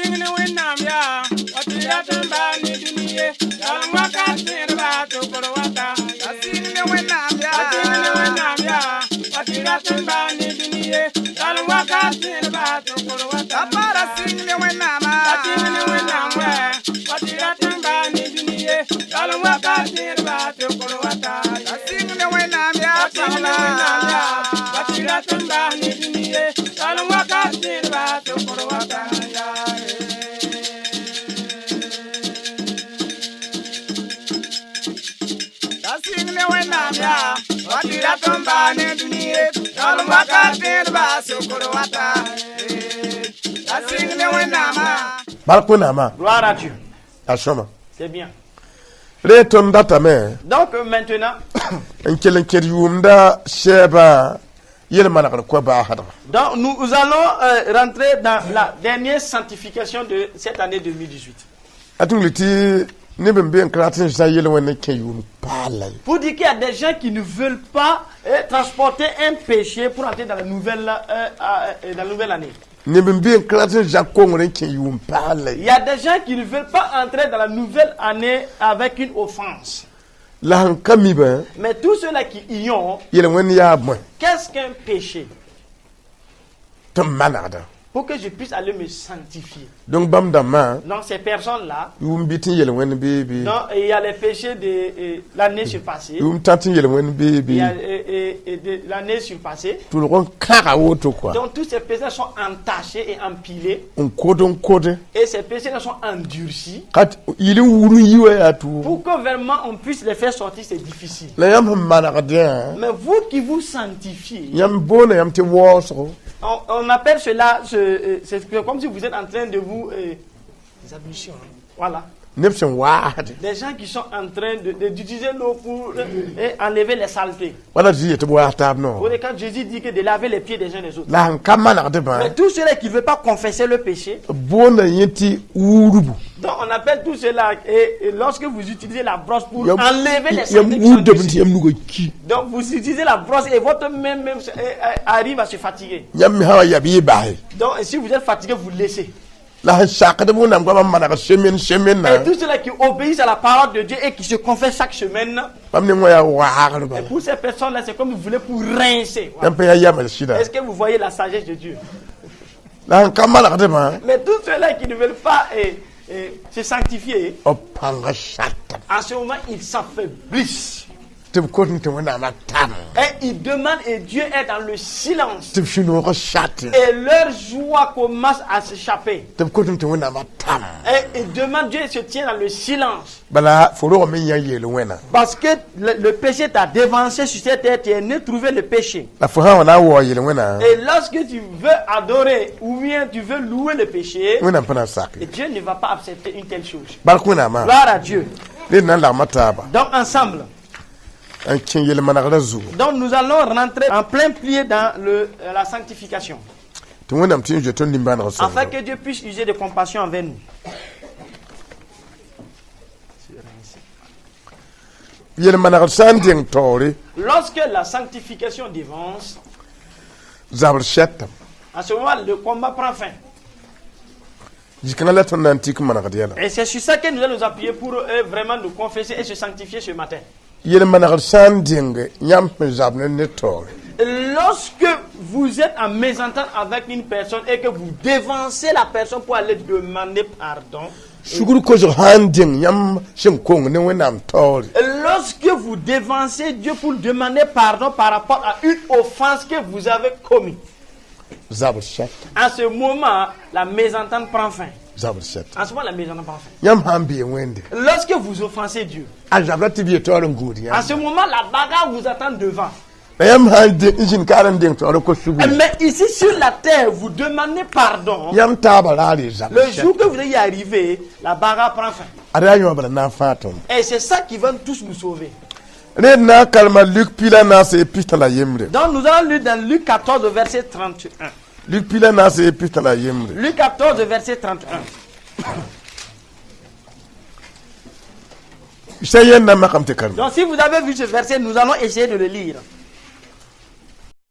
Sɩng ne Wẽnnaam yaa wa tɩ rat n baa ne dũni ye yalem wakat tẽedba tɩ kor wata. La sɩng ne Wẽnnaam La sɩng ne yaa. Wẽnnaam yaa wa tɩ rat n baa ne dũni ye yalem wakat tẽedba tɩ kor wata. La pa ra sɩng ne Wẽnnaamã. La sɩng ne Wẽnnaam wɛ wa tɩ rat n baa ne dũni ye yalem wakat tẽedba tɩ kor wata. La sɩng ne Wẽnnaam yaa. La sɩng ne Wẽnnaam yaa wa tɩ rat n baa ne dũni ye yalem wakat tẽedba tɩ kor wata yaa. La sɩng ne Wẽnnaam yaa wa tɩ rat n baa ne dũni ye yaool wakat tẽedba sokr wata. La sɩng ne Wẽnnaamã. Bark Wẽnnaamã. Gloire à Dieu. A sõma. C'est bien. Ree tõnd datame Donc maintenant, n kell n kẽd yʋʋmda sɛɛbã yel-manegr koa baasdga. Donc nous allons rentrer dans la dernière sanctification de cette année 2018. A tũngl tɩ neb n be n ka rat n zã yel-wẽnd n kẽ yʋʋm paala ye. Pour dire qu'il y a des gens qui ne veulent pas transporter un péché pour entrer dans la nouvelle année. Neb n be n ka rat n zã kongr n kẽ yʋʋm paala Il ye. y a des gens qui ne veulent pas entrer dans la nouvelle année avec une offense. La sẽn ka mi-bã Mais tous ceux-là qui ignorent, yel-wẽnd yaa bõe qu'est-ce qu'un péché? Tɩ m manegda. Pour que je puisse aller me sanctifier. Donc bãmb dãmbã Donc ces personnes-là, yʋʋm bɩ tɩ n yel-wẽnd bee bɩ donc, il y a les péchés de l'année surpassée. Yʋʋm tã tɩ n yel-wẽnd bee Il y a bɩ de l'année surpassée. Tʋlg n kãga woto kɔa. Donc tous ces péchés sont entachés et empilés. N kod n kod. Et ces péchés-là sont endurcis. Ka yɩl n wur n yi wa yaa tʋʋg. Pour que vraiment on puisse les faire sortir, c'est difficile. La yãmb sẽn manegdẽ Mais vous qui vous sanctifiez, yãmb boona yãmb tɩ waoosgo. on appelle cela, c'est comme si vous êtes en train de vous des ablutions, hein. Voilà. Neb sẽn waasde. Des gens qui sont en train d'utiliser l'eau pour enlever les saletés. Wala tɩ yet tɩ b waas taab no. Vous voyez, quand Jésus dit que de laver les pieds des uns des autres. La sẽn ka manegdbã Mais tous ceux-là qui ne veulent pas confesser le péché, boonda yẽ tɩ wuudbu. Donc on appelle tout cela, et lorsque vous utilisez la brosse pour enlever les yãmb saletés qui sont wuudame tɩ dessus, yãmb nugã ki. Donc vous utilisez la brosse et votre main même arrive à se fatiguer. Yãmb me sã wa yab yɩ base. Donc si vous êtes fatigué, vous laissez. La sẽn sakd Wẽnnaam goamã maneg semaine semaine Et na tous ceux-là qui obéissent à la parole de Dieu et qui se confessent chaque semaine, bãmb ne wã yaa waagr et bala. Pour ces personnes-là, c'est comme vous voulez pour rincer. Voilà. Yãmb pa yaa yaml sɩda. Est-ce que vous voyez la sagesse de Dieu? La sẽn ka manegdbã Mais tous ceux-là qui ne veulent pas se sanctifier, b pãnga satam en ce moment, ils s'affaiblissent. Tɩ b kot tɩ Wẽnnaamã tam. Et ils demandent et Dieu est dans le silence. Tɩ b sũ-noogã sate. Et leur joie commence à s'échapper. Tɩ b kot tɩ Wẽnnaamã tam. Et ils demandent, Dieu se tient dans le silence. Bala fo rogame n yã yeel wẽna. Parce que le péché t'a dévancé sur cette terre, tu es né trouver le péché. La fo sã n wa na n waoog yel wẽna Et lorsque tu veux adorer ou bien tu veux louer le péché, Wẽnnaam pa na n sake. Et Dieu ne va pas accepter une telle chose. Bark Wẽnnaamã. Gloire à Dieu. Ned na n lagma taaba Donc ensemble, n kẽ yel-manegrã zugu. Donc nous allons rentrer en plein pied dans la sanctification. Tɩ Wẽnnaam tɩ n zoe tõnd nimbãaneg Afin sõngdo. Que Dieu puisse user de compassion envers nous. Yel-manegr sã n deng taoore Lorsque la sanctification dévance, zabr sɛtame. En ce moment, le combat prend fin. Zikãngã la tõnd na n tik manegd yɛla. Et c'est sur ça que nous allons nous appuyer pour vraiment nous confesser et se sanctifier ce matin. Yel-manegr sã n deng yãmb sẽn zab ne ned taoore Lorsque vous êtes en mésentente avec une personne et que vous dévancez la personne pour aller demander pardon, sugr kosg sã n deng yãmb sẽn kong ne Wẽnnaam taoore lorsque vous dévancez Dieu pour demander pardon par rapport à une offense que vous avez commise, zabr sɛtame. En ce moment, la mésentente prend fin. Zabr sɛtame. En ce moment, la mésentente prend fin. Yãmb sã n bee Wẽnde Lorsque vous offensez Dieu, a zabra tɩ b ye taoor n gũud en yãmb ce moment, la bagarre vous attend devant. La yãmb sã n n zĩnd kaar n deng taoor kos sugr Mais ici, sur la terre, vous demandez pardon. Yãmb taabã raar y zabr. Le jour que vous allez y arriver, la bagarre prend fin. Ad yaa yõ bala na n fãa tõnd. Et c'est ça qui va tous nous sauver. Ned na n kalma Luk 14 pistã la yembre. Donc nous allons lire dans Luc 14, verset 31. Luk 14 pistã la yembre. Luc 14, verset 31. Sã yẽnd na n makame tɩ karem. Donc si vous avez vu ce verset, nous allons essayer de le lire.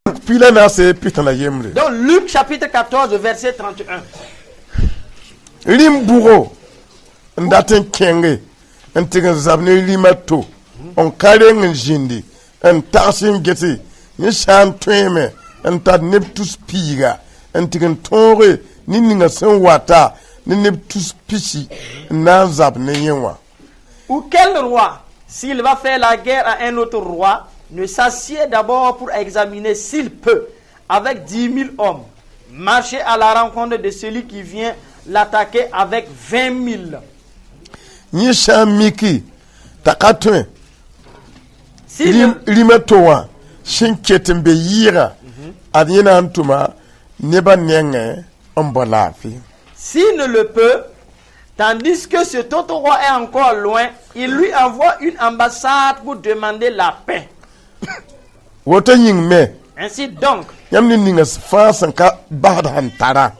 Luk 14 pistã la yembre. Donc Luc chapitre 14, verset 31. Rĩm bʋgo n dat n kẽnge n tɩg n zab ne rĩm a to n ka reng n zĩndi n tags n gese yẽ sã n tõeeme n tar neb tus piiga n tɩg n tõoge ne ninga sẽn wata ne neb tus pisi n na n zab ne yẽ wã. Ou quel roi, s'il va faire la guerre à un autre roi, ne s'assied d'abord pour examiner s'il peut, avec 10 000 hommes, marcher à la rencontre de celui qui vient l'attaquer avec 20 000? Yẽ sã n miki t'a ka tõe S'il rĩm a to wã sẽn ket n be yɩɩgã ad yẽ na n tʋma nebã nengẽ n bao laafɩ. S'il ne le peut, tandis que cet autre roi est encore loin, il lui envoie une ambassade pour demander la paix. Woto yĩng me Ainsi donc, yãmb ne ninga fãa sẽn ka basd sẽn tara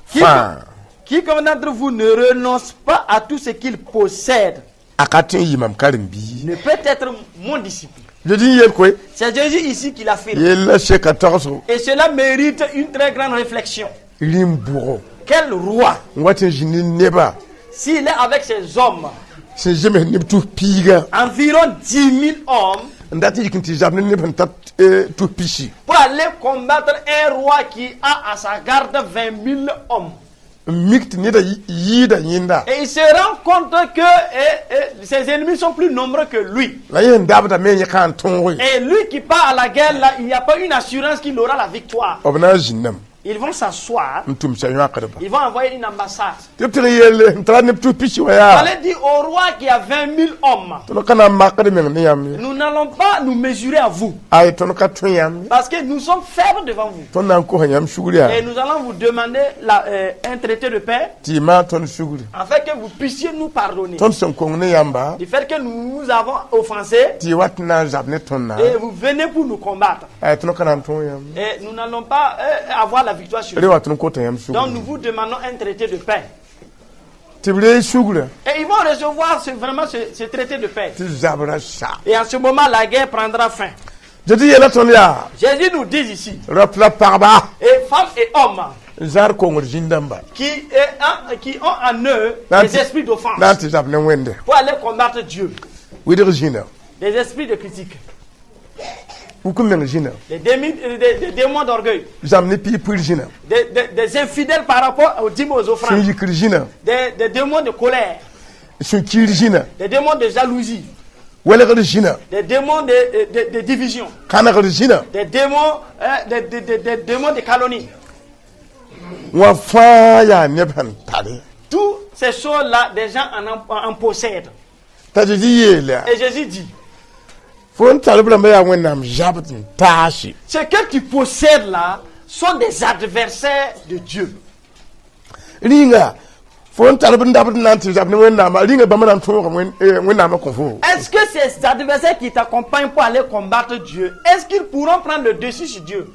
fãa quiconque d'entre vous ne renonce pas à tout ce qu'il possède a ka tõe n yɩ mam karen-biig. ne peut être mon disciple. Zezi n yeel koe. C'est Jésus ici qui l'affirme. Yella seka tagsgo. Et cela mérite une très grande réflexion. Rĩm bʋgo Quel roi, n wat n zĩ ne neba s'il est avec ses hommes, sẽn zems neb tus piiga environ 10 000 hommes, n dat n yik n tɩ zab ne neb sẽn tar tus pisi pour aller combattre un roi qui a à sa garde 20 000 hommes. N mik tɩ neda yɩɩda yẽnda. Et il se rend compte que ses ennemis sont plus nombreux que lui. La yẽ sẽn dabda me yẽ ka n tõoge. Et lui qui part à la guerre, là, il n'y a pas une assurance qu'il aura la victoire. B na n zĩndame Ils vont s'asseoir, n tʋm yõkdba ils vont envoyer une ambassade. Tɩ b tɩg n yeel n tara neb tus pisi wã yaa Allez dire au roi qui a 20 000 hommes, tõnd ka na n makd meng ne yãmb ye. Nous n'allons pas nous mesurer à vous, Ay tõnd ka tõe yãmb ye. Parce que nous sommes faibles devant vous. Tõnd na n kosa yãmb sugr yaa Et nous allons vous demander un traité de paix, tɩ y maag tõnd sugri afin que vous puissiez nous pardonner. Tõnd sẽn kong ne yãmba Du fait que nous vous avons offensé, tɩ y wat n na n zab ne tõndã et vous venez pour nous combattre. Ay tõnd ka na n tõog yãmb. Et nous n'allons pas avoir la victoire sur Re vous. wa tõnd kota yãmb Donc sugr nous vous demandons un traité de paix. Tɩ b reeg sugrã Et ils vont recevoir vraiment ce traité de paix. Tɩ zabrã sa. Et en ce moment, la guerre prendra fin. Zezi yeela tõnd yaa Jésus nous dit ici, rap la pagba et femmes et hommes n zãad kongr zĩn-dãmba qui ont en eux des esprits d'offense na n tɩ zab ne Wẽnde pour aller combattre Dieu, wɩdg zĩna des esprits de critique, wuk n meng zĩna des démons d'orgueil, zãmb ne piig pʋɩr zĩna des infidèles par rapport aux dîmes, aux offrandes, sũ yikr zĩna des démons de colère, sũ-kiir zĩna des démons de jalousie, welgr zĩna des démons de division, kãnegr zĩna des démons, hein, des démons de calomnie. Wã fãa yaa neb sẽn tare. Toutes ces choses-là, des gens en possèdent. T'a Zezi yeela Et Jésus dit, fo n tar b rãmbã yaa Wẽnnaam zabd n taase. Ce que tu possèdes là sont des adversaires de Dieu. Rĩnga fo n tar b n dabd n na n tɩ zab ne Wẽnnaamã rĩnga bãmb na n tõoga Wẽnnaamã kõ fo. Est-ce que ces adversaires qui t'accompagnent pour aller combattre Dieu, est-ce qu'ils pourront prendre le dessus sur Dieu?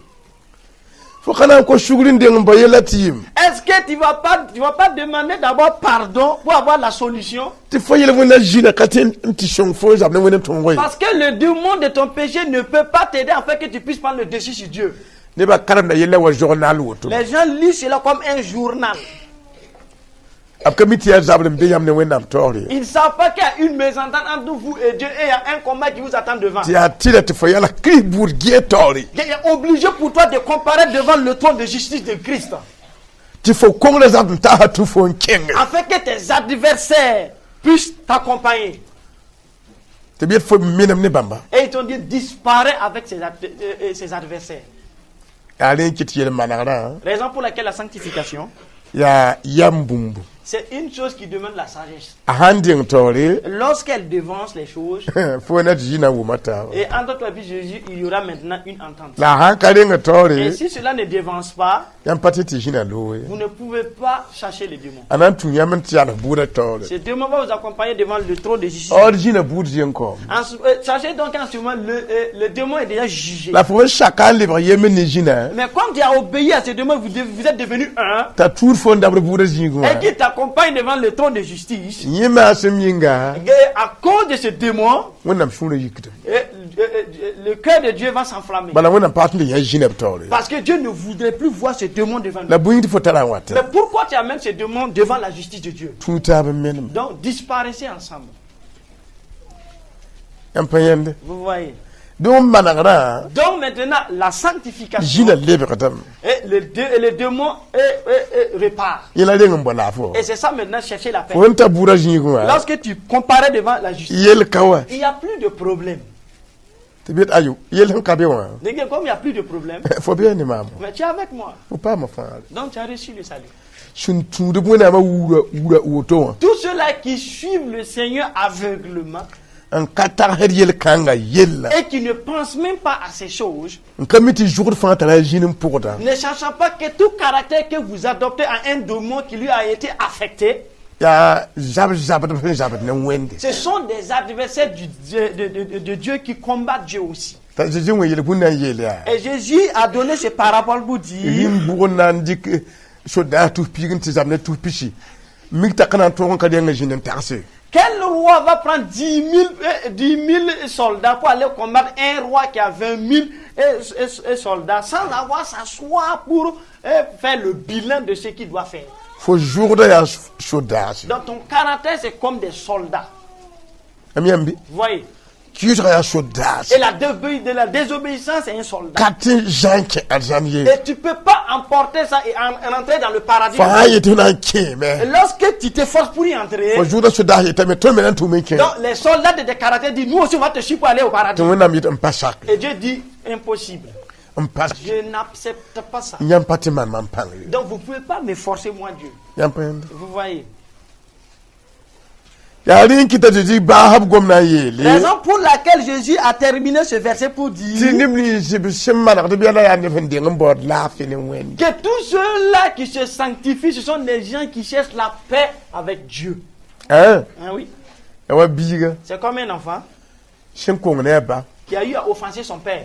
Fo ka na n kos sugr n deng n bao yella tɩ yɩm. Est-ce que tu vas pas demander d'abord pardon pour avoir la solution? Tɩ fo yel wẽnna zĩna ka tɩ n tɩ sõng fo n zab ne Wẽnd n tõog ye. Parce que le démon de ton péché ne peut pas t'aider afin que tu puisses prendre le dessus sur Dieu. Nebã karemda yella wa journal woto. Les gens lisent cela comme un journal. B ka mi tɩ yaa zabr n be yãmb ne Wẽnnaam taoor ye. Ils ne savent pas qu'il y a une mésentente entre vous et Dieu et il y a un combat qui vous attend devant. Tɩ yaa tɩra tɩ fo yala Kirist buud gee taoore. Il est obligé pour toi de comparaître devant le trône de justice de Christ. Tɩ fo kongrã zab n taasa tɩ fo n kẽnge. Afin que tes adversaires puissent t'accompagner. Tɩ b yet fo menem ne bãmba. Et ils t'ont dit, disparaît avec ses adversaires. Yaa rẽ n kɩt yel-manegrã. Raison pour laquelle la sanctification, yaa yam bũmbu. C'est une chose qui demande la sagesse. A sãn deng taoore Lorsqu'elle devance les choses, fo na tɩ zĩ na n wʋma taaba. Et entre toi et puis Jésus, il y aura maintenant une entente. La a sãn ka reng taoore Et si cela ne devance pas, yãmb pa tɩ tɩ zĩna loog ye. Vous ne pouvez pas chasser les démons. A na n tũ yãmb n tɩ yals buudã taoore. Ce démon va vous accompagner devant le trône de justice. Or zĩna buud zẽng kaoom. Sachez donc qu'en ce moment, le démon est déjà jugé. La fo n saka n lebg yemb ne zĩna Mais comme tu as obéi à ce démon, vous êtes devenu un, t'a tuud fo n dabd buudã zĩigẽ wã et qui t'accompagne devant le trône de justice, yẽ maasem yĩnga et à cause de ce démon, Wẽnnaam sũurã yikdem. Et le cœur de Dieu va s'enflammer. Bala Wẽnnaam pa tɩ yã zĩna b taoore. Parce que Dieu ne voudrait plus voir ce démon devant nous. La bõe tɩ fo tara n wat? Mais pourquoi tu amènes ce démon devant la justice de Dieu? Tũ taab n menem. Donc disparaissez ensemble. Yãmb pa yẽnde? Vous voyez. Donc manegrã Donc maintenant, la sanctification zĩna lebgdame. et le démon et repart. Yẽla reng n bao laafɩ wa. Et c'est ça maintenant, chercher la paix. Fo n ta buudã zĩigẽ wã, Lorsque tu comparais devant la justice, yel ka wa. il n'y a plus de problème. Tɩ bet ayo yel sẽn ka be wã. Donc, comme il n'y a plus de problème, Fo bee ne maamo. Mais tu es avec moi. Fo paama fãagre. Donc tu as reçu le salut. Sẽn tũud Wẽnnaamã wura wura woto wã, Tous ceux-là qui suivent le Seigneur aveuglement n ka tagsd yel-kãngã yella, et qui ne pensent même pas à ces choses, n ka mi tɩ zʋgd fãa tara a zĩn n pʋgda, ne sachant pas que tout caractère que vous adoptez à un démon qui lui a été affecté, yaa zab zabdb sẽn zabd ne Wẽnde. Ce sont des adversaires du Dieu- de Dieu qui combattent Dieu aussi. T'a Zeezi wẽ yel-bũn na n yeel yaa: Et Jésus a donné ce parabole pour dire: rĩm bʋg n na n dɩk sodaas tus piig n tɩ zab ne tus pisi mik t'a ka na n tõog n ka reng zĩnd n tagse? Quel roi va prendre 10 000, 10 000 soldats pour aller combattre un roi qui a 20 000 et soldats sans avoir s'asseoir pour faire le bilan de ce qu'il doit faire? Fo zʋgda yaa sodaase. Donc ton caractère, c'est comme des soldats. Am yãmbi? Vous voyez? Kɩɩsga yaa sodaase. Et de la désobéissance, c'est un soldat. Ka tɩ zã n kẽ arzãn ye. Et tu ne peux pas emporter ça et en entrer dans le paradis. Fo sã n yetɩ f na n kẽeme, Et lorsque tu t'efforces pour y entrer, fo zʋgda sodaas yetame tõnd me na n tʋm n kẽ. Donc les soldats de tes caractères disent, nous aussi on va te suivre pour aller au paradis. Tɩ Wẽnnaam yet n pa sak. Et Dieu dit, impossible. N pa. Je n'accepte pas ça. Yãmb pa tɩ maan mam pãng ye. Donc vous ne pouvez pas me forcer, moi Dieu. Yãmb pa yẽnde? Vous voyez. Yaa rẽ n kɩta tɩ tɩ baasb gom na n yeele Raison pour laquelle Jésus a terminé ce verset pour tɩ dire neb nins b sẽn manegd b yɛla yaa neb sẽn deng n baood laafɩ ne Wẽnde. Que tous ceux-là qui se sanctifient, ce sont des gens qui cherchent la paix avec Dieu. Hein? Hein, oui. Ya wa biiga C'est comme un enfant sẽn kong ne a ba, qui a eu à offenser son père.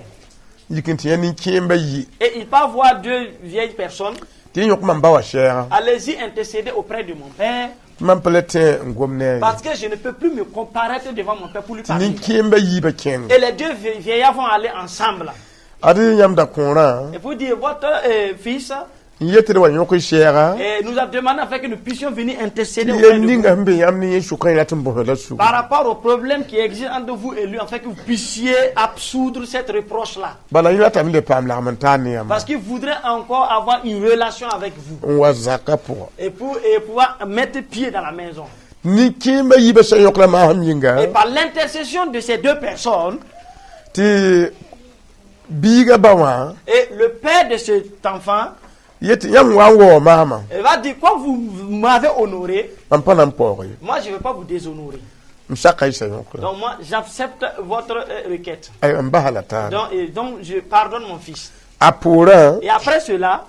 Yik n tɩ yã nin-kẽemba yi. Et il part voir deux vieilles personnes. Tɩ yõ yõk mam ba wa sɛɛga. Allez-y intercéder auprès de mon père. Tɩ mam pa la tẽ n gom ne a ye. Parce que je ne peux plus me comparaître devant mon père pour lui Tɩ parler. nin-kẽemba yiibã kẽng. Et les deux vieillards vont aller ensemble. Ad yãmb da kõorã Et pour dire, votre fils n yetɩ d wa yõk y sɛɛga et nous a demandé afin que nous puissions venir intercéder tɩ auprès yel de vous. ninga sẽn be yãmb ne yẽ sʋkã y rat n bõsd la sug. Par rapport au problème qui existe entre vous et lui, afin que vous puissiez absoudre cette reproche-là. Bala yẽ ratame le paam lagm n taar ne yãmba. Parce qu'il voudrait encore avoir une relation avec vous. N wa zakã pʋgã. Et pouvoir mettre pied dans la maison. Nin-kẽemba yiibã sẽn yõk la maasem yĩnga, Et par l'intercession de ces deux personnes, tɩ biiga ba wã et le père de cet enfant, yetɩ yãmb wa n waoog maamã, il va dire, comme vous m'avez honoré, mam pa na n paoog ye. moi je ne vais pas vous déshonorer. M saka y sa yõkra. Donc moi, j'accepte votre requête. Ay n basa la taara. Donc je pardonne mon fils. A poorã, Et après cela,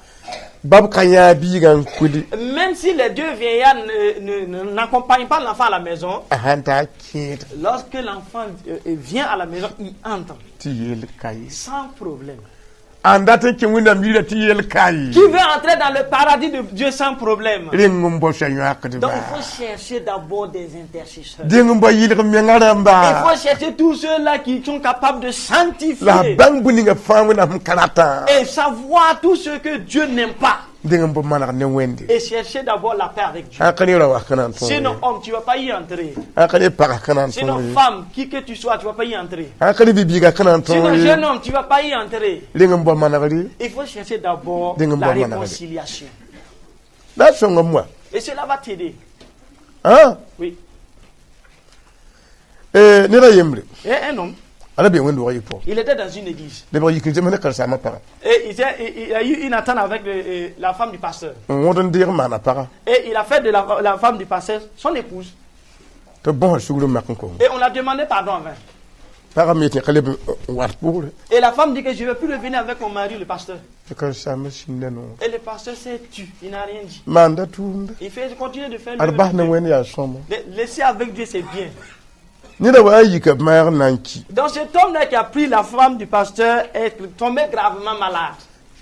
bab ka yã biigã n kuli, même si les deux vieillards n'accompagnent pas l'enfant à la maison, a sãn taa kẽed, lorsque l'enfant vient à la maison, il entre tɩ yel ka ye. Sans problème. Ãn dat n kẽ Wẽnnaam yirã tɩ yel ka ye. Qui veut entrer dans le paradis de Dieu sans problème? Reng n bao sa-yõakdba. Donc il faut chercher d'abord des intercesseurs. Deng n bao yɩlg menga Il rãmba. Faut chercher tous ceux-là qui sont capables de La sanctifier bãng bũ ninga fãa Wẽnnaam sẽn ka ratã. Et savoir tout ce que Dieu n'aime pas. Deng n bao maneg ne Wẽnde. Et chercher d'abord la paix avec Dieu. Sã n ka ne ra wa ka na n tõog. Sinon, homme, tu ne vas pas y entrer. Sã n ka ne pagã ka na n Sinon, tõog. Femme, qui que tu sois, tu ne vas pas y entrer. Sã n ka ne bi-biigã ka na n Sinon, tõog. Jeune homme, tu ne vas pas y entrer. Reng n bao manegre. Il faut chercher d'abord Dingue la bon managre. Réconciliation. La sõngame wa. Et cela va t'aider. Ã? Oui. Ned a yembre. Et un homme, A ra be wẽnd-doogã yɩ pʋgẽ. Il était dans une église. Lebg yik n zems ne karen-saambã pagã. Et il a eu une entente avec la femme du pasteur. N wõd n deeg n maana pagã. Et il a fait de la femme du pasteur son épouse. Tɩ b bõsa sugr n mak n kong. Et on l'a demandé pardon en vain. Pagã me yetɩ ka leb n wat pʋgre. Et la femme dit que je ne vais plus revenir avec mon mari, le pasteur. Tɩ karen-saambã sĩnda noor. Et le pasteur s'est tu. Il n'a rien dit. Maanda tʋʋmda. Il fait continuer de faire Ad le. bas ne Wẽnd yaa sõma. Laisser avec Dieu, c'est bien. Neda wa a yika b maag n na n ki. Donc cet homme-là qui a pris la femme du pasteur est tombé gravement malade.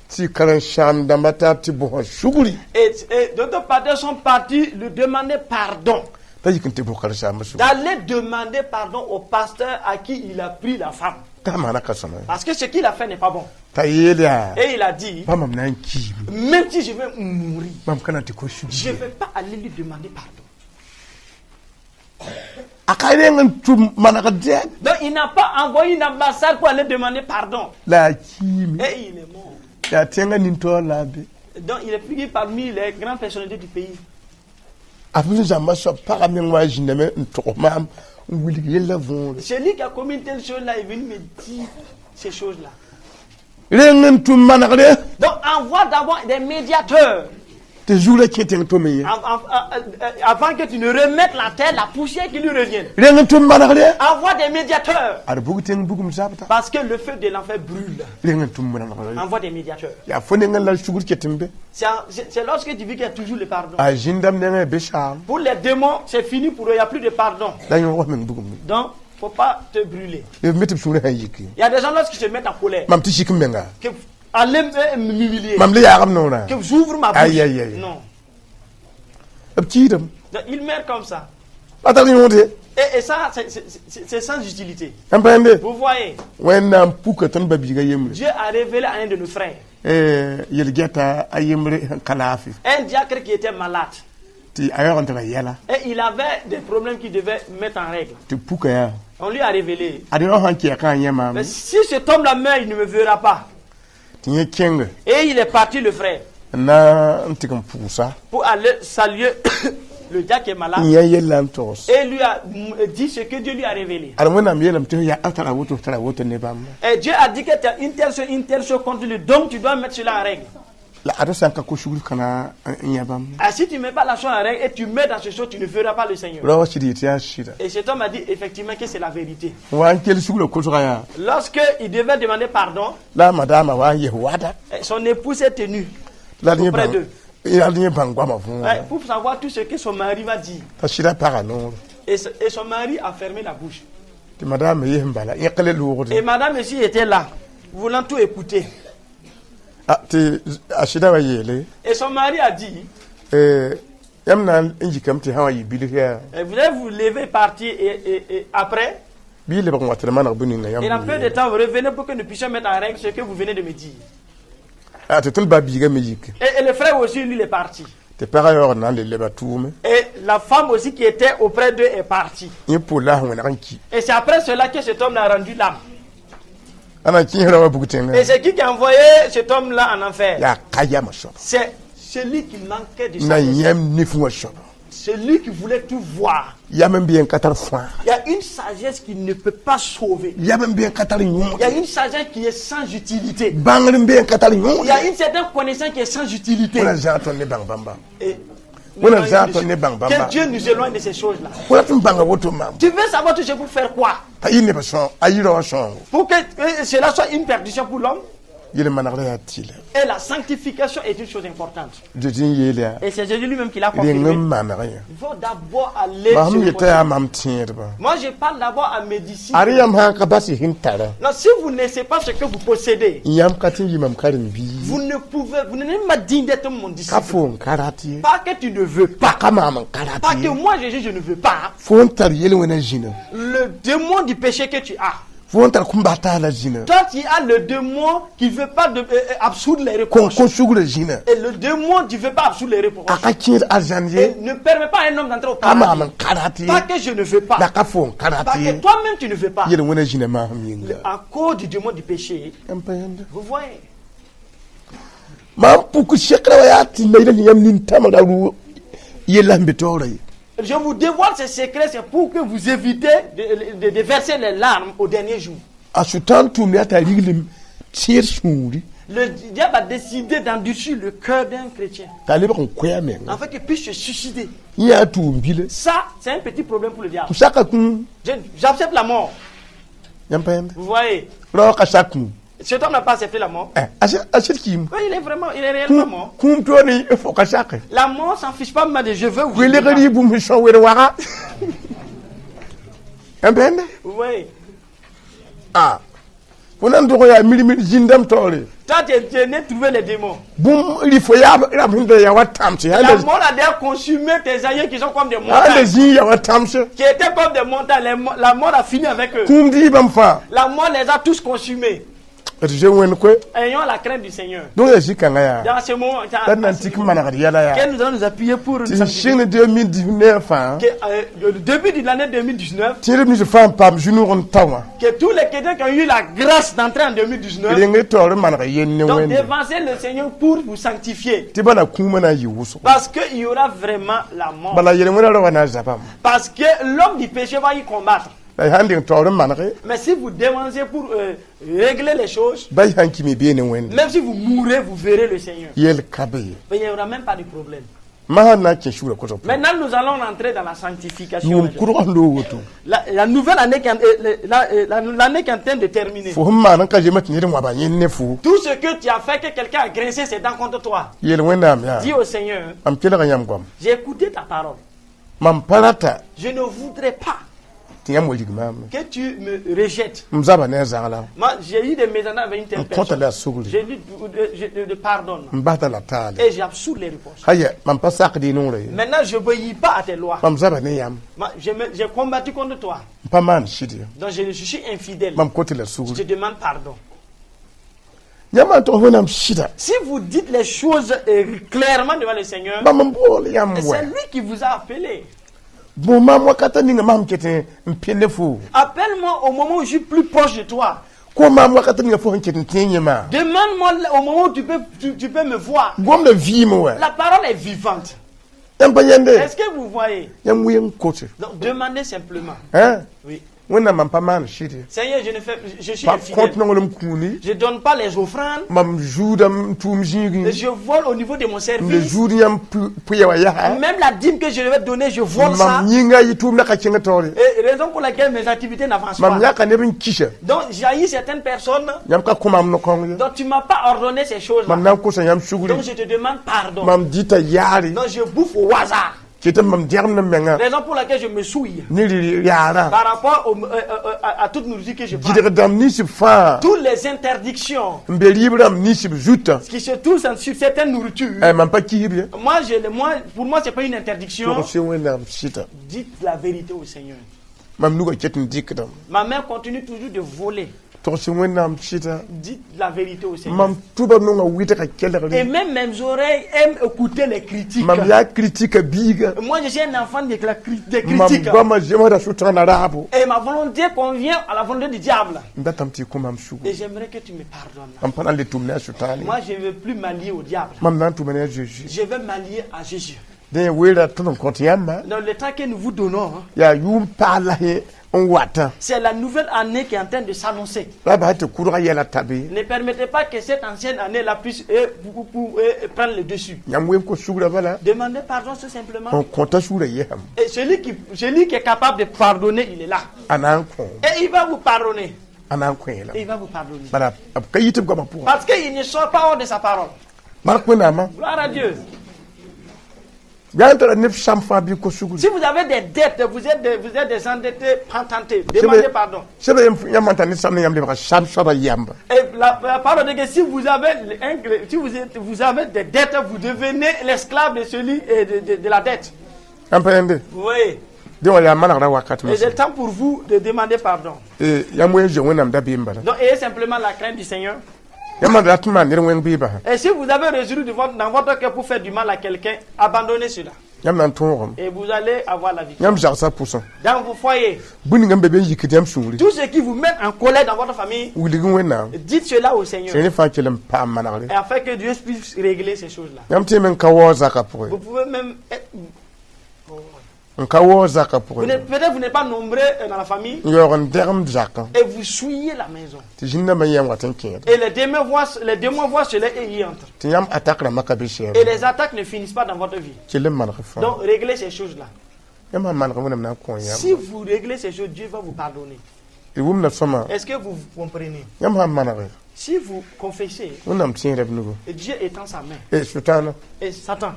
Tɩ karen-saam dãmbã taab tɩ bõsa sugri. Et d'autres pasteurs sont partis lui demander pardon. T'a yik n tɩ bʋs karen-saambã sugri. D'aller demander pardon au pasteur à qui il a pris la femme. T'a maana ka sõma. Parce que ce qu'il a fait n'est pas bon. T'a yeel yaa Et il a dit, bã mam na n kiime même si je vais mourir, mam ka na tɩ kos je sugr ne vais pas aller lui demander pardon. A ka reng n tʋm manegd dɛɛb Donc il n'a pas envoyé une ambassade pour aller demander pardon. La a kiime Et il est mort. Yaa tẽngã nin-taoor la a be Donc il est pris parmi les grandes personnalités du pays. A f zãmba soab pagã meng wa a zĩndame n tog maam n wilg yellã võore Celui qui a commis une telle chose là est venu me dire ces choses-là. Reng n tʋm manegre Donc envoie d'abord des médiateurs tɩ zugrã kẽ tẽng tome ye avant que tu ne remettes la terre, la poussière qui lui revienne. Reng n tʋm manegre Envoie des médiateurs. Ad bug tẽng bugum zabta Parce que le feu de l'enfer brûle. Reng n tʋm manegre Envoie des médiateurs. Yaa fo nengẽ la sugr ket n be C'est lorsque tu vis qu'il y a toujours le pardon. A zĩndame nengẽ be saam Pour les démons, c'est fini pour eux, il n'y a plus de pardon. La yõg meng bugum Donc, il ne faut pas te brûler. B me tɩ b sũurã sã n yiki Il y a des gens lorsqu'ils se mettent en colère, mam tɩ sik n menga que allez m'humilier, mam le yaagam noorã que j'ouvre ma bouche. Aïe, aïe, aïe. Non. B kiidame Donc, il meurt comme ça. pa tar yõode Et ça, c'est sans utilité. n pãende Vous voyez, Wẽnnaam puka tõnd ba-biigã yembre Dieu a révélé à un de nos frères, yel-gɛta a yembre sẽn ka laafɩ un diacre qui était malade. Tɩ a yaoog n tɩ ra yɛla Et il avait des problèmes qu'il devait mettre en règle. Tɩ puka yaa On lui a révélé. Ad yõ sãn kɛɛkã a yẽ maam Mais si cet homme-là meurt, il ne me verra pas. Tɩ yẽ kẽnge Et il est parti, le frère, n na n tɩg n pʋʋsa pour aller saluer le diacre qui est malade. N yã yella n togs Et lui a dit ce que Dieu lui a révélé. Ad Wẽnnaam yeelame tɩ ya a tara woto tara woto ne bãmba Et Dieu a dit que tu as une telle chose contre lui, donc tu dois mettre cela en règle. La ad sã n ka ko sugr kãna n yã bãmb Ah, si tu ne mets pas la chose en règle et tu mets dans ce chose, tu ne verras pas le Seigneur. Ra wa sɩd yetɩ yaa sɩda Et cet homme a dit effectivement que c'est la vérité. Wa n kell sugrã kosga yaa Lorsque il devait demander pardon, la a madama wa n ges wada son épouse s'est tenue la d yẽ auprès bãng d'eux. La d yẽ bãng goamã Ouais, võora pour savoir tout ce que son mari va dire. T'a sɩda paga noor Et son mari a fermé la bouche. Tɩ madame yes n bala yẽk le Et loogde madame aussi était là, voulant tout écouter. Ah, tɩ a sɩda wa yeele Et son mari a dit, yãmb na n yikame tɩ sã wa yɩ bilf yaa vous allez vous lever, partir et après, bɩ y lebg n wa tɩ d maneg bũ ninga et dans yãmb peu de temps, vous revenez pour que nous puissions mettre en règle ce que vous venez de me dire. Ah, tɩ tõnd ba biigã me yik Et le frère aussi, lui, il est parti. Tɩ pagã yaoog n na n le leba tʋʋme Et la femme aussi qui était auprès d'eux est partie. Yẽ pʋʋl la a sẽn wẽneg n ki Et c'est après cela que cet homme a rendu l'âme. A na n kẽesrã wa bug tẽngã Et c'est qui a envoyé cet homme-là en enfer? Yaa ka yamã soab C'est celui qui manquait de na sagesse. yãmb nif wã soab Celui qui voulait tout voir. Yam n bɩ n ka tar fãa Il y a une sagesse qui ne peut pas sauver. Yam n bɩ n ka tar Il y a yõod une sagesse qui est sans utilité. Bãngr n bɩ n ka tar Il y a yõod une certaine connaissance qui est sans utilité. Wẽna zãag tõnd ne bãng bãmba Et Wẽna zãag tõnd ne bãng que bãmba Dieu nous éloigne de ces choses-là. Fo rat n bãnga woto maam Tu veux savoir tout ce pour faire quoi? T'a yɩ neb sõng a yɩ rao sõngo Pour que cela soit une perdition pour l'homme. Yel manegrã yaa tɩlɛ Et la sanctification est une chose importante. Zeezi n yeel yaa Et c'est Jésus lui-même qui l'a reng confirmé. n maneg yã Il faut d'abord aller mam se sẽn yeta réconcilier. yaa mam tẽedba Moi, je parle d'abord à mes disciples. ad yãmb sã n ka bas sẽn tara Non, si vous ne savez pas ce que vous possédez, yãmb ka tɩ n yɩ mam karen-biig vous ne pouvez, vous n'êtes même pas digne d'être mon ka disciple. fo n ka rat ye Pas que tu ne veux pas. ka maam n ka rat Pas que ye moi, Jésus, je ne veux pas. fo n tar yel-wẽnã zĩna Le démon du péché que tu as. Fo n tar kũm-bataala zĩna Toi, tu as le démon qui ne veut pas absoudre les kõn reproches. ko sugrã zĩna Et le démon qui ne veut pas absoudre les reproches. A ka kẽed arzãn ye Et ne permet pas à un homme d'entrer au ka maam paradis. n ka rat ye Pas que je ne veux pas. La ka fo n ka rat Pas que ye toi-même tu ne veux pas. yel-wẽnã zĩna maasem yĩnga À cause du démon du péché, yãmb pa yãnda vous voyez. Mam puk sekrã wa yaa tɩ naɩla yãmb nintãmã ra rʋ yella sẽn be taoorã ye Je vous dévoile ces secrets, c'est pour que vous évitez de verser les larmes au dernier jour. A sʋtãan tʋʋmd yaa t'a riglem tẽed sũuri Le diable a décidé d'endurcir le cœur d'un chrétien t'a lebg n koɛa menga afin qu'il puisse se suicider. Yẽ yaa tʋʋm bile Ça, c'est un petit problème pour le diable. F saka kũum J'accepte la mort. Yãmb pa yãmb Vous voyez, rao ka sak kũum cet homme n'a pas accepté la mort. Eh, a sɩd kiime Oui, il est vraiment, il est réellement mort. Kũum toor ne fo ka sake La mort s'en fiche pas mal de je veux ou je ne veux welegr pas. yɩ bũmb sẽn são wer waga yãmb pa yãmbe Vous voyez, ah Fo na n dog yaa mirmir zĩndame taoore. Toi, tu es né trouver les démons. Bũmb rɩ fo yaab rãmb sẽn da yaa wa tãmse. La mort a déjà consumé tes aïeux qui sont comme des Sãn da montagnes. zĩig yaa wa tãmse. Qui étaient comme des montagnes. La mort a fini avec eux. Kũum diibame fãa. La mort les a tous consumés. D zoe Wẽnd koe. Ayons la crainte du Seigneur. Donc yaa zĩ-kãngã yaa Dans ce moment, la d na n tik n manegd yɛla yaa que nous allons nous appuyer pour nous tɩ sẽn sanctifier. sɩng ne 2019 fãa Que, le début de l'année 2019, tẽedb nins fãa n paam zu-noog n ta wã que tous les chrétiens qui ont eu la grâce d'entrer en 2019, reng y taoor n maneg yell ne donc Wẽnde devancer le Seigneur pour vous sanctifier. Tɩ bala kũumã na n yɩ wʋsgo. Parce qu'il y aura vraiment la mort. Bala yel-wẽnã ra wa na n zabame. Parce que l'homme du péché va y combattre. La y sãn deng taoor n manege Mais si vous devancez pour régler les choses, ba y sãn kime bee ne Wẽnde même si vous mourrez, vous verrez le Seigneur. Yel ka be ye. Mais il n'y aura même pas de problème. Masã na n kẽ sugr kosg pʋgẽ. Maintenant, nous allons rentrer dans la sanctification. Yʋʋm kʋdg sẽn loog woto. La nouvelle année qui, l'année qui est en train de terminer. Fo sẽn maan n ka zemã tɩ ned n waba yẽnd ne fo. Tout ce que tu as fait, que quelqu'un a grincé ses dents contre toi, Yeel Wẽnnaam yaa dis au Seigneur, mam kelga yãmb goam. J'ai écouté ta parole. Mam pa rata Je ne voudrais pas tɩ yãmb wa rig maam. Que tu me rejettes. M zaba ne a zagla. Moi, j'ai eu des mésententes avec une telle N kõta personne. La sugri. J'ai dit, je pardonne. M basda la taale. Et j'absous les réponses. Haya mam pa sakd y noorã ye. Maintenant, je n'obéis pas à tes lois. Mam zaba ne yãmb. Moi, j'ai combattu contre toi. M pa maan sɩd ye. Donc, je suis infidèle. Mam kõtɩ la Je te sugri. Demande pardon. Yãmb n tog Wẽnnaam sɩda. Si vous dites les choses clairement devant le Seigneur, Bãmb n bool yãmb c'est wɛ. Lui qui vous a appelé. Bõ maam wakata ninga mam ket n pẽ ne fo. Appelle-moi au moment où je suis plus proche de toi. Ko maam wakata ninga fo sẽn ket n tẽ yẽma. Demande-moi au moment où tu peux me voir. Gomda vɩɩme wɛ. La parole est vivante. Yãmb pa yãnde. Est-ce que vous voyez? Yãmb wee n kote. Donc, demandez simplement. Hein? Oui. Wẽnnaam mam pa maan sɩd ye. Seigneur, je ne fais, je suis Pa infidèle. kõt nonglem kũuni. Je ne donne pas les offrandes. Mam zuudam n tʋʋm zĩigẽ. Je vole au niveau de mon M le service. zuud yãmb pʋɩ wã yasa. Même la dîme que je devais donner, je vole ça. Mam yĩnga yɩ tʋʋmdã ka kẽngã taoore. Et raison pour laquelle mes activités n'avancent Mam pas. yãka neb n kisa. Donc, j'ai certaines personnes. Yãmb ka kõ mam no-kõng ye. Donc, tu ne m'as pas ordonné ces choses-là. Mam na n kosa yãmb sugri. Donc, je te demande pardon. Mam dɩta yaare. Donc, je bouffe au hasard. Ket mam dɛgemd m menga. Raison pour laquelle je me souille Ne rɩ yaarã. par rapport à toute nourriture que je prends. Gɩdg dãmb nins b fãa Toutes les interdictions n be rɩɩb rãmb nins b zutã. Qui se touchent sur certaines nourritures. Eh, mam pa kisb ye. Moi, pour moi, ce n'est pas une interdiction. Tog sẽn Wẽnnaam sɩda. Dites la vérité au Seigneur. Mam nugã ket n dɩkdame. Ma mère continue toujours de voler. Tog sẽn Wẽnnaam sɩda. Dites la vérité au Seigneur. Mam tʋba nongã wɩtga kelgre. Et même mes oreilles aiment écouter les critiques. Mam yaa kritika biiga. Moi, je suis un enfant des Mam critiques. goamã zemsda sʋtãana raabo. Et ma volonté convient à la volonté du diable. M datame tɩ y kõ mam sugu. Et j'aimerais que tu me pardonnes. Mam pa na n le tʋm ne a sʋtãan ye. Moi, je ne veux plus m'allier au diable. Mam na n tʋma ne a Zeezi. Je vais m'allier à Jésus. Dẽ weera tõnd n kõt yãmba. Dans le temps que nous vous donnons, hein, Yaa yʋʋm paal la sẽ n watã. C'est la nouvelle année qui est en train de s'annoncer. La bas tɩ kʋdga yɛla ta be. Ne permettez pas que cette ancienne année-là puisse prendre le dessus. Yãmb wee n kos sugrã bala. Demandez pardon tout simplement. N kõta sugr yesame. Et celui qui est capable de pardonner, il est là. A na n kõ. Et il va vous pardonner. A na n kõ Et il va vous pardonner. Bala b ka yit b goamã pʋgã. Parce qu'il ne sort pas hors de sa parole. Bark Wẽnnaamã. Gloire à Dieu. Yaa n tara neb sam fãa bɩ kos sugri. Si vous avez des dettes, vous êtes des endettés patentés. Demandez pardon. Sẽb yãmb sãn tar ne sam ne yãmb lebga sam soabã yamba. Et la parole dit que si vous avez des dettes, vous devenez l'esclave de celui et de la dette. Yãmb pa yãnde. Oui. Dẽ wã yaa manegrã wakat. Et c'est le temps pour vous de demander pardon. Yãmb wee n zoe Wẽnnaam dabeem bala. Donc, ayez simplement la crainte du Seigneur. Yãmb sã rat n maan ned wẽng bɩ basa. Et si vous avez résolu dans votre cœur pour faire du mal à quelqu'un, abandonnez cela. Yãmb na n tõogame. Et vous allez avoir la victoire. Yãmb zagsã pʋsẽ. Dans vos foyers, Bũmb ninga n be be n yikd yãmb sũuri. Tout ce qui vous met en colère dans votre famille, Wilg Wẽnnaam. Dites cela au Seigneur. Tɩ ne fãa kell n paam manegre. Et afin que Dieu puisse régler ces choses-là. Yãmb tẽeme n ka waoog zakã pʋgẽ. Vous pouvez même être- N ka waoog zakã Vous pʋgẽ. Peut-être vous n'êtes pas nombreux dans la famille N yaoog n dɛgemd zakã. Et vous souillez la maison. Tɩ zĩn-dãmbã yãmb wat n kẽeda. Et les démons voient cela et y entrent. Tɩ yãmb attaque rãmbã ka be sɛɛb. Et les attaques ne finissent pas dans votre vie. Kell n maneg fãa. Donc réglez ces choses-là. Yãmb sã n maneg Wẽnnaam na n kõ Si yãmb. Vous réglez ces choses, Dieu va vous pardonner. D wʋmda sõma. Est-ce que vous comprenez? Yãmb sã n manege. Si vous confessez, Wẽnnaam tẽeda b nugu. Et Dieu étend sa main. E Sʋtãana. Et Satan,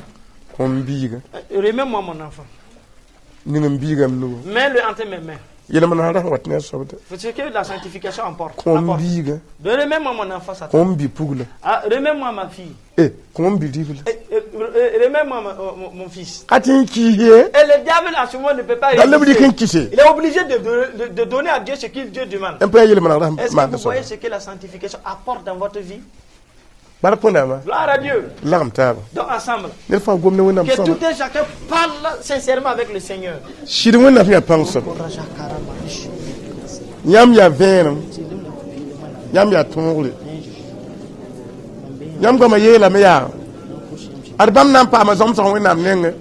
Kõ m biiga. Remets-moi mon enfant. Ning m biiga m nugu. Mets-le entre mes mains. Yel-manegr sẽn wat ne a soabda. C'est ce que la sanctification emporte. Kõ m Apporte. Biiga. Remets-moi mon enfant, Satan. Kõ m bi-pugla. Ah, remets-moi ma fille. E kõ m bi-ribla. Eh, remets-moi mon fils. Ka tɩ n kiis ye. Et le diable, à ce moment, ne peut pas La leb résister. rɩk n kise. Il est obligé de donner à Dieu ce qu'il Dieu demande. N pa yaa yel-manegr Est-ce sẽn que maan vous voyez soaba. ce que la sanctification apporte dans votre vie? Bark Wẽnnaamã. Gloire à Dieu. Lagem taaba. Donc ensemble, Ned fãa gom ne Wẽnnaam que sõma. tout un chacun parle sincèrement avec le Seigneur. Sɩd Wẽnnaam sẽn yaa pãng soaba. Yãmb yaa vẽenem, yãmb yaa tõogre, yãmb goamã yeelame yaa ad bãmb na n paama zãmsg Wẽnnaam nengẽ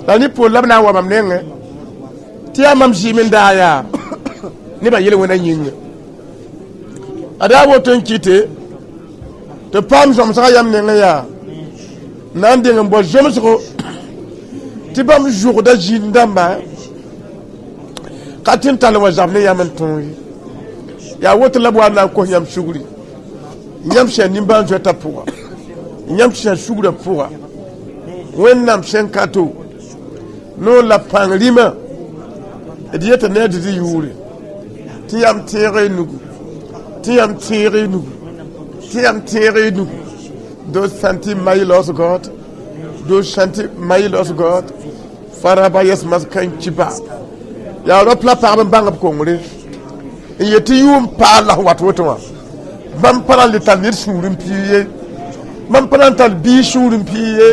la ne poor la b na n wa mam nengẽ tɩ yaa mam zɩɩm n daa yaa nebã yel wẽna yĩnga ad yaa woto n kɩte tɩ paam zãmsgã yãmb nengẽ yaa na n deng n bao zomsgo tɩ bãmb zʋgda zĩnd-dãmba ka tɩ n tall n wa zab ne yãmb n tõog ye yaa woto la b wa n na n kos yãmb sugri yãmb sẽn nimbãan-zoetã pʋga yãmb sẽn sugrã pʋga Wẽnnaam sẽn ka to noor la pãng rĩmã d yeta ne a Zezi yʋʋre tɩ yãmb tẽeg y nugu tɩ yãmb tẽeg y nugu tɩ yãmb tẽeg y nugu do santi mailos God do santi mailos God faraba yes mas kan chiba yaa rap la pagb n bãng b kongre n yet tɩ yʋʋm paal la sẽn wat woto wã bãmb pa na n le tar ned sũur n pii ye bãmb pa na n tar biig sũur n pii ye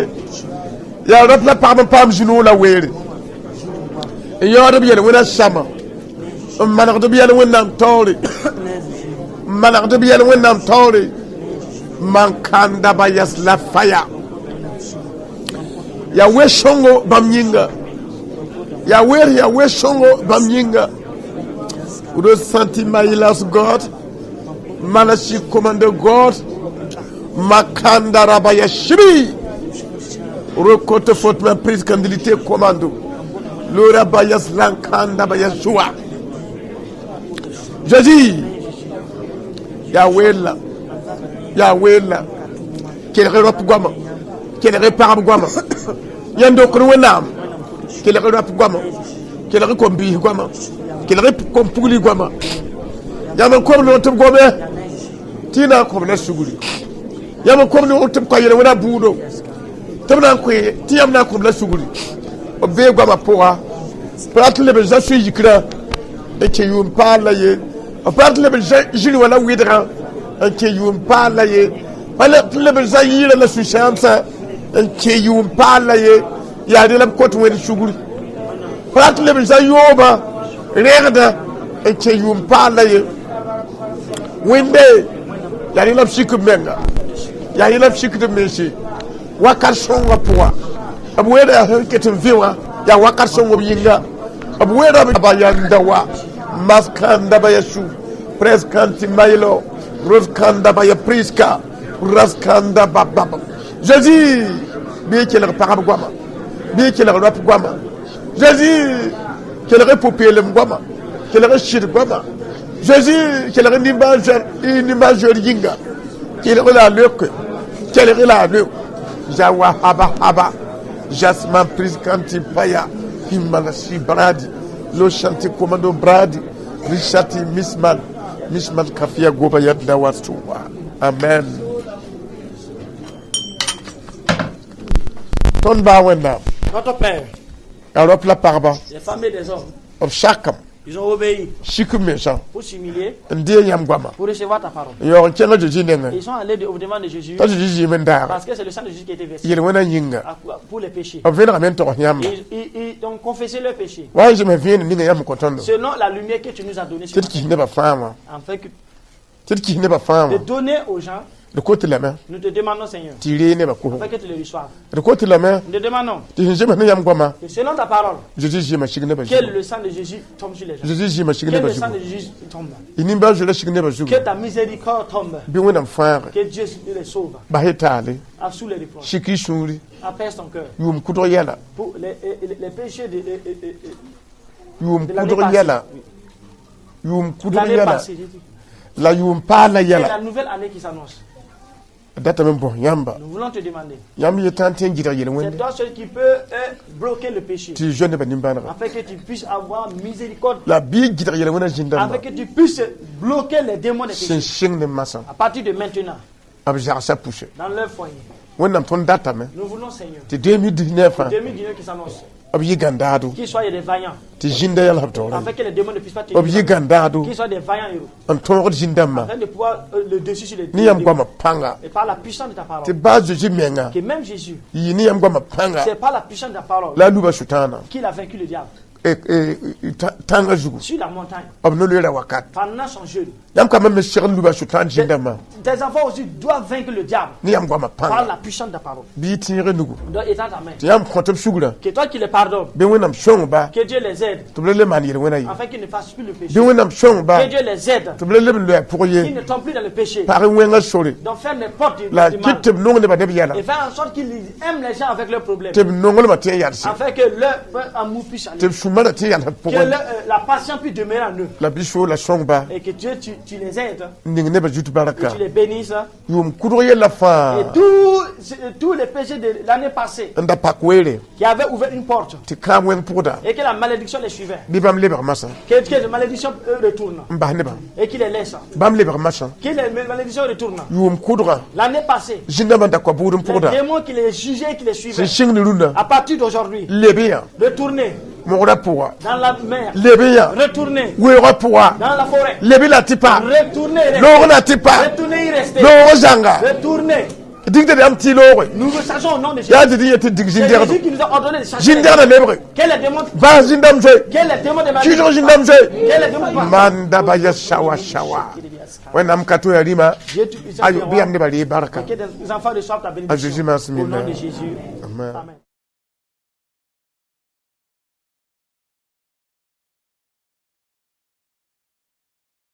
yaa rap la pagb n paam zĩ-noog la weere n yaood b yel wẽna sãma n manegd b yɛl Wẽnnaam taoore n manegd b yɛl Wẽnnaam taoore man kãnda ba yɛs la faya yaa we-sõngo bãmb yĩnga yaa weer yaa we-sõngo bãmb yĩnga ressenti mailas God manasi commande God makanda rabaya shibi rekote fortement prise candidité commando le rabayas lankanda bayasua Jésus yaa weella yaa weella kelg rap goama kelg pagb goama yãnd dokr Wẽnnaam kelg rap goama kelg kom-biis goama kelg kom-pugli goama yãmb n kom noor tɩ b gome tɩ y na n kõb la sugri yãmb n kom noor tɩ b ka yel wẽna buudo tɩ b na n koe tɩ yãmb na n kõb la sugri b bee goamã pʋga pa rat n leb n zã sũ-yikrã n kẽ yʋʋm paal la ye b pa rat n leb n zã zĩri wã la wɩdgã n kẽ yʋʋm paal la ye pa rat n leb n zã yɩɩrã la sũ-sãamsã n kẽ yʋʋm paal la ye yaa dẽ la b kot wẽnd sugri pa rat n leb n zã yoobã rẽgdã n kẽ yʋʋm paal la ye wẽnde yaa rẽ la b sik b menga yaa rẽ la b sikd b mense wakat sõngã pʋga b weeda yaa sẽn ket n vẽ wã yaa wakat sõng b yĩnga b weeda ba yanda wa maskanda ba ya su preskanti mailo roskanda ba ya priska raskanda ba ba ba Jésus bɩ kelg pagb goama bɩ kelg rap goama Jésus kelg pʋ-peelem goama kelg sɩd goama Jésus kelg nimbãan-zoeer yĩnga kelg la a leoke kelg la a leok jawa haba haba jasman priskanti paya himalasi bradi lo shanti komando bradi rishati misman misman kafia goba yadda watuwa amen tõnd baa Wẽnnaam. Notre Père, yaa rap la pagba les familles des hommes, b sakame ils ont obéi sik b mensã pour s'humilier, n dee yãmb goama pour recevoir ta parole. N yaoog n kẽng a Zeezi nengẽ Ils sont allés au devant de Jésus t'a Zeezi zɩɩm n daaga parce que c'est le sang de Jésus qui a été versé yel-wẽna yĩnga pour les péchés. B vẽnegame n togs yãmba. Ils ont confessé leurs péchés. Wa n zeme vẽenem ninga yãmb kõ tõndo Selon la lumière que tu nous as donnée ce tɩ d matin, kis nebã fãa wã afin que tɩ d kis nebã fãa de wã donner aux gens, d kot lame nous te demandons, Seigneur, tɩ y ree nebã kosgo afin que tu les reçoives. D kot lame Nous te demandons tɩ sẽn zems ne yãmb goamã que selon ta parole, Zeezi zɩɩmã sig nebã que zugu le sang de Jésus tombe sur les gens. Zeezi zɩɩmã sig Que nebã le sang zugu de Jésus tombe. y nimbãan-zoeerã sig nebã zugu Que ta miséricorde tombe. Bɩ Wẽnnaam fãage Que Dieu les sauve. bas y taale À sous les reproches. sik y sũuri Apaise ton cœur. yʋʋm kʋdg yɛla Pour les péchés yʋʋm de l'année kʋdg passée. yɛla yʋʋm kʋdg L'année yɛla passée, j'ai dit. La yʋʋm paala Et yɛla la nouvelle année qui s'annonce. D datame n bõs yãmba. Nous voulons te demander. Yãmb yetã n tõe n gɩdg C'est yel-wẽnde toi seul qui peux bloquer le péché. Tɩ y zoe nebã nimbãanega. Afin que tu puisses avoir miséricorde. La bɩ y gɩdg yel-wẽnã zĩn-dãmba. Afin que tu puisses bloquer les démons des Sẽn péchés. sɩng ne masã. À partir de maintenant, B zagsã pʋse. Dans leur foyer, Wẽnnaam tõnd datame nous voulons, Seigneur, tɩ 2019 fãa 2019 qui s'annonce, b yɩ gãndaado qu'ils soient des vaillants, tɩ zĩnda yɛls b taoorã. Afin que les démons ne puissent pas B tenir. yɩ gãndaado Qu'ils soient des vaillants héros, n tõogd zĩn-dãmbã afin de pouvoir le dessus sur les ne yãmb démons. goamã pãnga. Et par la puissance de ta Tɩ parole, baa Zeezi menga que même Jésus, yɩ ne yãmb goamã pãnga c'est par la puissance de ta parole la a luba Sʋtãanã qu'il a vaincu le diable tãngã zugu sur la montagne b no-loeera wakat. Pendant son jeûne. Yãmb kambã me segd luba Sʋtãan zĩn-dãmbã Tes enfants aussi doivent vaincre le diable ne yãmb goamã par pãnga. La puissance de ta parole. Bɩ y tẽeg nugu. Donc, étends ta main. Tɩ yãmb kõt b sugrã. Que toi qui les pardonnes, Bɩ Wẽnnaam sõng ba que Dieu les aide tɩ b la le maan yel-wẽnã ye. Afin qu'ils ne fassent plus le péché. Bɩ Wẽnnaam sõng ba Que Dieu les aide tɩ b la leb n loe a pʋg qu'ils ye. Ne tombent plus dans le péché. Pag wẽngã sore. Donc ferme les portes La du mal. kɩt tɩ b nong nebã ne b yɛla. Et faire en sorte qu'ils aiment les gens avec leurs problèmes. Tɩ b nonglmã tɩ n yalse. Afin que leur amour puisse aller. Tɩ b sũ-marã tɩ n yals b Que pʋgẽ. La patience puisse demeurer en eux. La bɩ soo la sõng ba Et que Dieu, tu les aides. N ning nebã zut Que barka. tu les bénisses. Yʋʋm kʋdg yella fãa Et tous les péchés de l'année passée n da pak weere qui avaient ouvert une porte tɩ kãab wẽng pʋgda et que la malédiction les suivait. Bɩ bãmb lebg masã Que la malédiction retourne n bas nebã. Et qu'il les laisse. Bãmb lebg masã. Que les malédictions retournent. Yʋʋm kʋdgã L'année passée, zĩn-dãmbã n da koa bʋʋd n les pʋgda démons qui les jugeaient et qui les sẽn suivaient, sɩng ne rũndã à partir d'aujourd'hui, leb yã retournez mogrã pʋga dans la mer, leb yã retournez weoogã pʋga dans la forêt, leb la tɩ pa retournez, loog na tɩ pa retournez y rester, loog zãnga retournez. Digda yãmb tɩ looge. Nous le sachons au nom de Jésus. Yaa tɩ dĩ yetɩ dig C'est zĩn-dɛgdo. Jésus qui nous a ordonné de chasser. Zĩn-dɛgdã lebge. Que les démons, Bas zĩn-dãmb zoe. Que les démons de ma vie, Kɩɩsg zĩn-dãmb zoe. Que les démons partent. Manda ba ya shawa shawa Wẽnnaam ka to yaa rĩma. Dieu tout-puissant, Ayo bɩ yãmb nebã ree barka. Que des enfants reçoivent ta À Jésus, bénédiction. merci, Au nom mille. de Jésus. Amen. Amen.